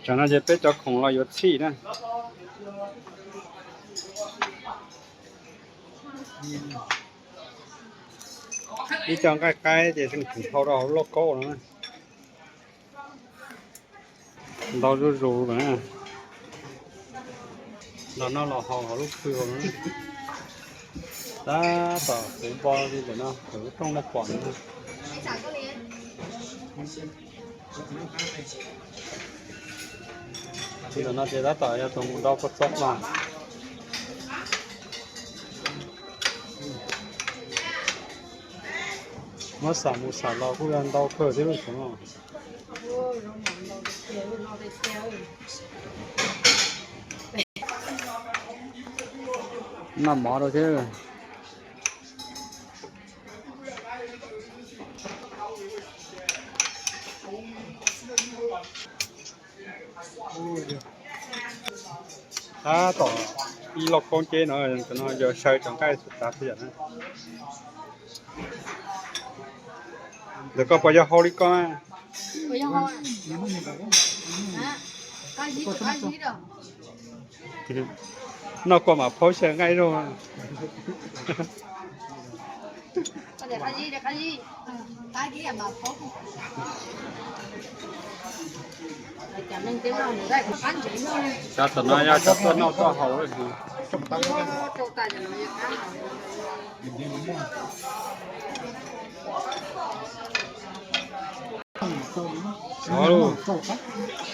Tsam no ces peb cov khoom los yuav txhij na. Ib co nqaij qaib ces tseem thau rau hauv lauj kaub no. Ntau zuj zus lawm na. Los noj los haus hauv lub khw hauv no. Tab tom kuv npo li ntawm no, kuv lub rooj no pom no. Ntawm no ces tab tom yog tus mus ntau kua txob no. Muab xam mus xam los kuj yog ntau kawg thiab lub xyoo no. Noj mov rau thiab. Tab tom ib lauj kaub nceb no, no yog saw cov nqaij txhua tsav txhua yam na. Ntawm koj puas yog hau li koj na? Noj kua mam phaub xyaw nqaij zaug. Cov tom no yog cov tuaj noj tuaj haus.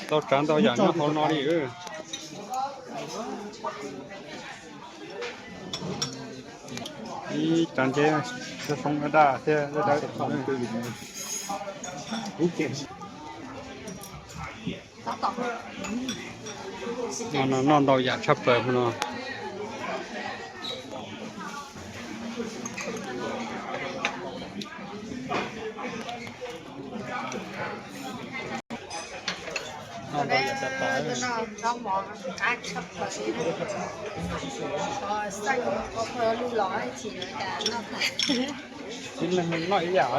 Tau tsav ntau yam nyob hauv no li. Ib tsav nceb, soob daj thiab dawb. No noj ntau yam tshaj plaws no. Tib neeg noj ib yam.